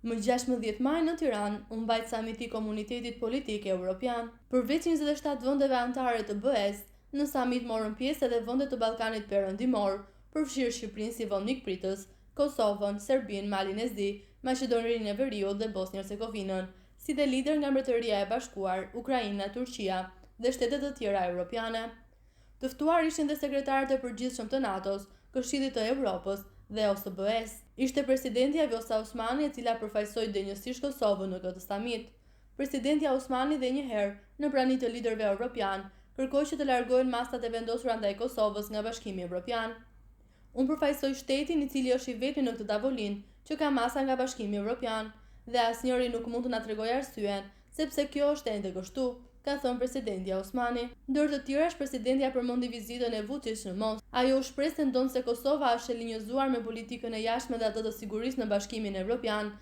Më 16 maj në Tiranë u mbajt samiti i Komunitetit Politik Evropian. Përveç 27 vendeve anëtare të BE-së, në samit morën pjesë edhe vende të Ballkanit Perëndimor, përfshirë Shqipërinë si vend mikpritës, Kosovën, Serbinë, Malin e Zi, Maqedoninë e Veriut dhe Bosnjë-Hercegovinën, si dhe liderë nga Mbretëria e Bashkuar, Ukraina, Turqia dhe shtete të tjera evropiane. Të ftuar ishin dhe sekretarët e përgjithshëm të NATO-s, Këshillit të Evropës dhe OSBE-së. Ishte presidentja Vjosa Osmani e cila përfaqësoi denjësisht Kosovën në këtë samit. Presidentja Osmani dhe një herë, në prani të liderëve evropianë, kërkoi që të largohen masat e vendosura ndaj Kosovës nga Bashkimi Evropian. Unë përfaqësoj shtetin i cili është i vetmi në këtë tavolinë që ka masa nga Bashkimi Evropian dhe asnjëri nuk mund të na tregojë arsyen sepse kjo është ende kështu, ka thënë presidentja Osmani. Ndër të tjerash presidentja përmendi vizitën e Vuçiç në Moskë. Ajo u shpreh se ndonëse Kosova është e linjëzuar me politikën e jashtme dhe atë të sigurisë në Bashkimin Evropian,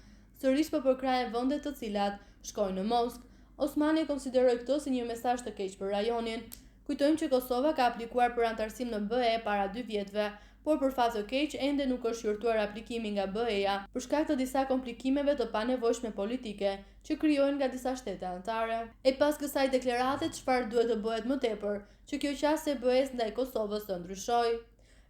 sërish po përkrahen vendet të cilat shkojnë në Moskë. Osmani e konsideroi këtë si një mesazh të keq për rajonin. Kujtojmë që Kosova ka aplikuar për anëtarësim në BE para dy vjetëve, por për fat të keq ende nuk është shqyrtuar aplikimi nga BE-ja për shkak të disa komplikimeve të panevojshme politike që krijohen nga disa shtete anëtare. E pas kësaj deklarate çfarë duhet të bëhet më tepër që kjo qasje e BE-së ndaj Kosovës të ndryshojë?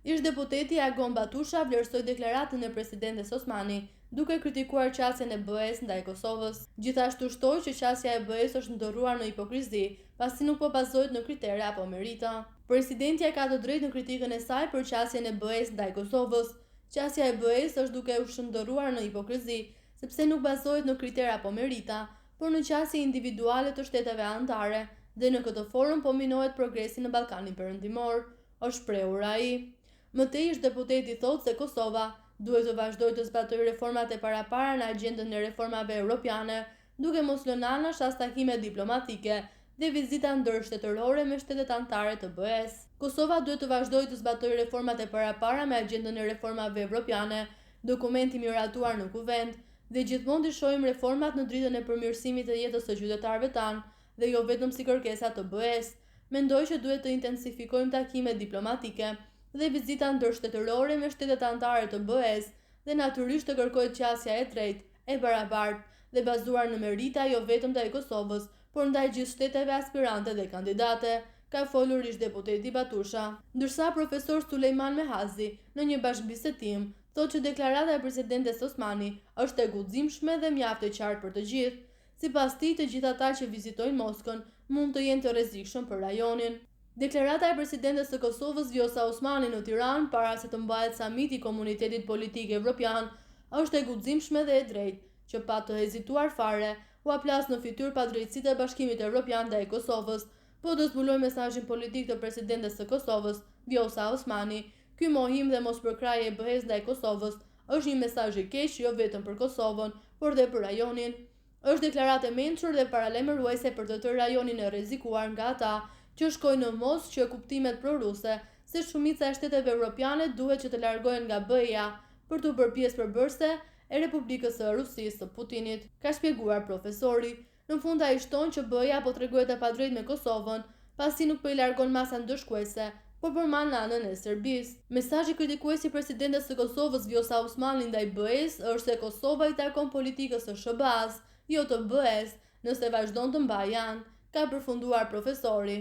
Ish-deputeti Agon Batusha vlerësoi deklaratën e presidentes Osmani, duke kritikuar qasjen e BE-së ndaj Kosovës. Gjithashtu shtoi që qasja e BE-së është shndërruar në hipokrizi, pasi nuk po bazohet në kritere apo merita. Presidentja ka të drejtë në kritikën e saj për qasjen e BE-së ndaj Kosovës. Qasja e BE-së është duke u shndërruar në hipokrizi, sepse nuk bazohet në kritere apo merita, por në qasje individuale të shteteve anëtare dhe në këtë formë po minohet progresi në Ballkanin Perëndimor, është shprehur ai. Më tej ish-deputeti thotë se Kosova duhet të vazhdojë të zbatojë reformat e parapara në agjendën e reformave europiane, duke mos lënë anash as takimet diplomatike dhe vizita ndërshtetërore me shtetet anëtare të BE-së. Kosova duhet të vazhdojë të zbatojë reformat e parapara me agjendën e reformave evropiane, dokument i miratuar në Kuvend, dhe gjithmonë t'i shohim reformat në dritën e përmirësimit të jetës së qytetarëve tanë dhe jo vetëm si kërkesa të BE-së. Mendoj që duhet të intensifikojmë takimet diplomatike dhe vizita ndërshtetërore me shtetet anëtare të BE-së dhe natyrisht të kërkohet qasja e drejtë, e barabartë dhe bazuar në merita jo vetëm ndaj Kosovës, por ndaj gjithë shteteve aspirante dhe kandidate, ka folur ish-deputeti Batusha. Ndërsa profesor Sulejman Mehazi, në një bashkëbisedim, thotë që deklarata e presidentes Osmani është e guximshme dhe mjaft e qartë për të gjithë. Sipas tij, të gjithë ata që vizitojnë Moskën mund të jenë të rrezikshëm për rajonin. Deklarata e presidentes së Kosovës Vjosa Osmani në Tiranë para se të mbahet samiti i Komunitetit Politik Evropian është e guximshme dhe e drejtë, që pa të hezituar fare, ua plas në fytyrë padrejtësitë e Bashkimit Evropian ndaj Kosovës. Po të zbulojmë mesazhin politik të presidentes së Kosovës, Vjosa Osmani, ky mohim dhe mospërkrahje e BE-së ndaj Kosovës është një mesazh i keq jo vetëm për Kosovën, por dhe për rajonin. Është deklaratë e mençur dhe paralajmëruese për të tërë rajonin e rrezikuar nga ata që shkojnë në Moskë që kuptimet pro-ruse se shumica e shteteve evropiane duhet që të largohen nga BE-ja për t'u bërë pjesë përbërëse e Republikës së Rusisë së Putinit, ka shpjeguar profesori. Në fund ai shton që BE-ja po tregohet e padrejtë me Kosovën, pasi nuk po i largon masat ndëshkuese, por po mban anën e Serbisë. Mesazhi kritikues i presidentes së Kosovës Vjosa Osmani ndaj BE-së është se Kosova i takon politikës së SHBA-së, jo të BE-së, nëse vazhdon të mbajë anë, ka përfunduar profesori.